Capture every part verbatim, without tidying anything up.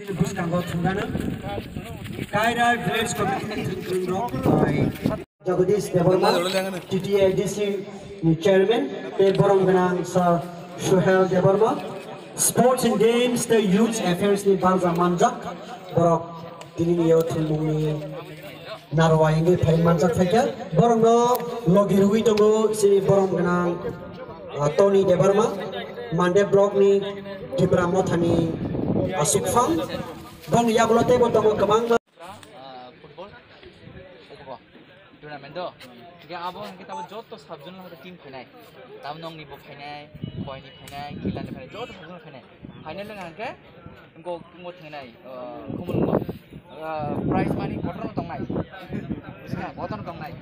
Bwskango thwngano Kaira Village Committee ni thwngkwrwng rok bai Jagadish Debbarma, T T A D C ni chairman, tei borom gwnang Sir Suhel Debbarma, Sports and Games tei Youth Affairs ni barja manjak borok tini ni o thwngmungni narwa hingwi phai manjak phaikha. Borokno logi rwui tongo chini borom gwnang, ah, Tony Debbarma, Mande Block ni Tipra Mothani asukphang. Boni yagulo teibo tongo kwbangma. Ah, football. Tournament do. Hingke abo hingke tabo joto sub zone hingke team phainai. Tamo nongni bo phainai, koini phainai, kilani phainai, joto sub zone phainai. Final wngkha hingke, wngko, wngko thingnai, ah, khumulwngo. Ah, prize money kotor no tongnai. Bujikhna, kotor no tongnai.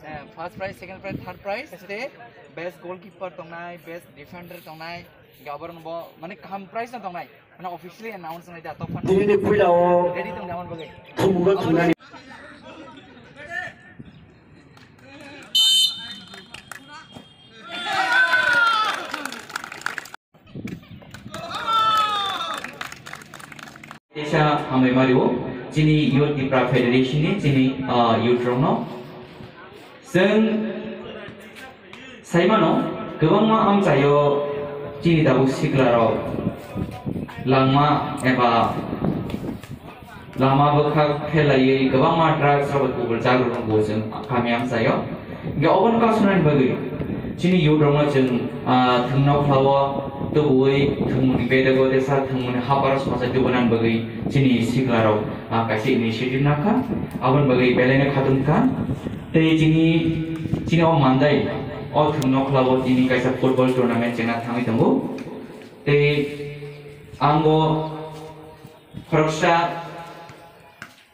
Eh, first prize, second prize, third prize, tei best goalkeeper tongnai, best defender tongnai. Hingke aborok no bo, mane, kaham prize no tongnai. Mane, officially announce wngkha da, tokphano. Tini ni puila o ready tong da, aboni bagwi. Khumugo thungnani. Teisa hambai mario, chini Youth Tipra Federation ni chini, ah, youth rokno. Chwng saimano, kwbangma amchaio chini tabuk siklarok langma eba lama bwkhak phelaiwi kwbangma drugs rok kubul jagrok tongo chwng kami amchaio. Hingke obono kasunani bagwi chini youth rokno chwng, ah, thwngno khlao, tubui thwngmungni bedego tesa thwngmungni haparo sochai tubunani bagwi chini siklarok, ah, kaisa initiative nakha, aboni bagwi belaino khatungkha. Tei chini, chini o mandai, o thwngno khlao tini kaisa football tournament chengna thangwi tongo. Tei ang bo khoroksa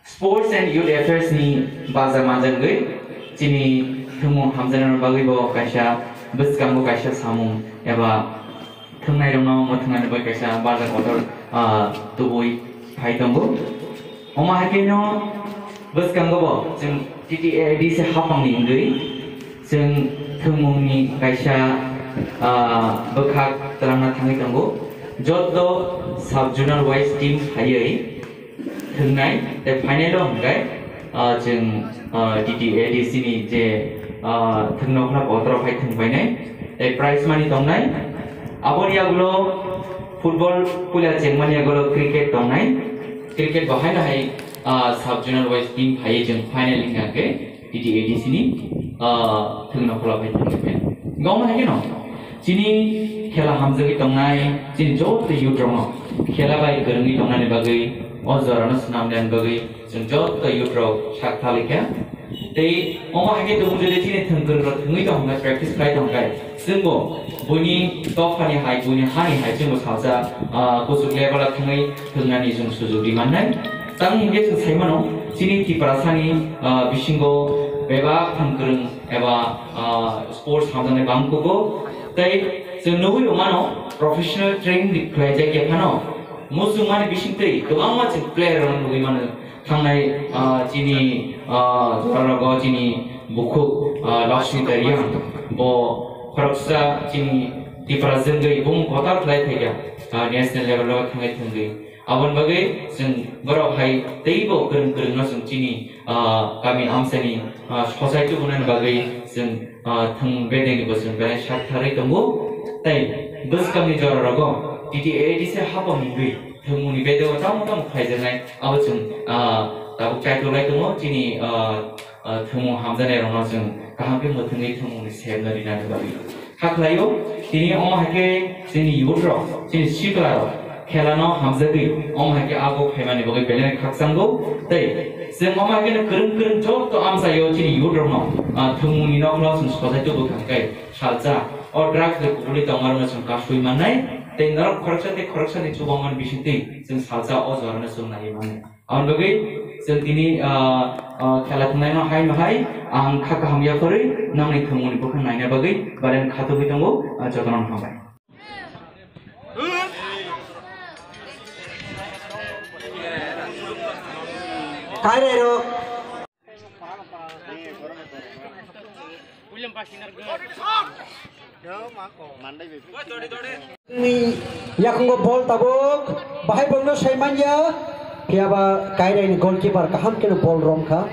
Sports and Youth Affairs ni baja manjagwi chini thwngmung hamjaknani bagwi bo kaisa bwskango kaisa samung eba thwngnairokno mwthwngnani bagwi kaisa baja kotor, ah, tubui phai tongo. Omo hai kheno bwskango bo chwng T T A D C hapangni wngwi chwng thwngmungni kaisa, ah, bwkhak twlangna thangwi tongo. Joto sub-zonal wise team phaiwi thwngnai, tei final o hwnkhe, ah, chwng, ah, T T A D C ni je, ah, thwngnokhla kotor phai thwngpainai, tei prize money tongnai. Aboni yagulo football puila chengmani yagulo cricket tongnai. Cricket bo haino hai, ah, sub-zonal wise team phaiwi chwng final hwnkha khe T T A D C ni, ah, thwngnokhla phai thwngpainai. Gom hai kheno. Chini khela hamjagwi tongnai, chini joto youth rokno khela bai kwrwngwi tongnani bagwi, o jorano swnamnani bagwi chwng joto youth rok sak thalaikha. Tei omo hai khe tongo, jodi chini thwngkwrwng rok thwngwi tongkha, practice khlai tongkha, chwngbo buini dophani hai, buini hani hai chwngbo salsa, ah, kuchuk level o thangwi thwngnani chwng sujuk ri mannai. Tamni hinkhe chwng sai mano, chini Tiprasani, ah, bisingo bebak thwngkwrwng eba, ah, sports hamjaknai bang kugo. Tei chwng nugwi rwmano professional training khlaijak ya phano, muchungmani bisingtwi kwbangma chwng player rokno nugwi mano. Thangnai, ah, chini, ah, jorarogo chini bukhuk, ah, Lakshmi Daryang, bo khoroksa chini Tipra jwngwi bung kotor khlai phaikha, ah, national level o thangwi thwngwi. Aboni bagwi chwng borok hai teibo kwrwng kwrwngno chwng chini, ah, kami amchaini, ah, sochai tubunani bagwi chwng, ah, thwng bedengni bo chwng belai sak tharwi tongo. Tei bwskangni jorarogo T T A D C hapang wngwi thwngmungni bedego tamo tamo khlaijaknai abo chwng, ah, tabuk kaitor lai tongo chini, ah, ah, thwngmung hamjaknairokno chwng kaham khe mwthangwi thwngmungni semno rinani bagwi. Hakhlaio, tini omo hai khe chini youth rok, chini sikla rok khelano hamjagwi omo hai khe abo phaimani bagwi belai khakchango. Tei chwng omo hai kheno kwrwng kwrwng joto amchaio chini youth rokno, ah, thwngmungni nokhorno chwng sochai tubu kha khe salsa o drugs bai kubuli tongmarokno chwng kasui mannai. Tei norok khoroksa tei khoroksani chubamani bisingtwi chwng salsa o jorano chwng naiwi mannai. Aboni bagwi chwng tini, ah, ah, khela thwngnaino hai no hai ang kha kaham yaphorwi nongni thwngmungni bwkhak naina bagwi baren khatugwi tongo, ah, jotono hambai. Kairero. Ni Yakungo bol tabuk, bahai bolno sai manya, phiyaba Kairaini goalkeeper kaham kheno bol romkha.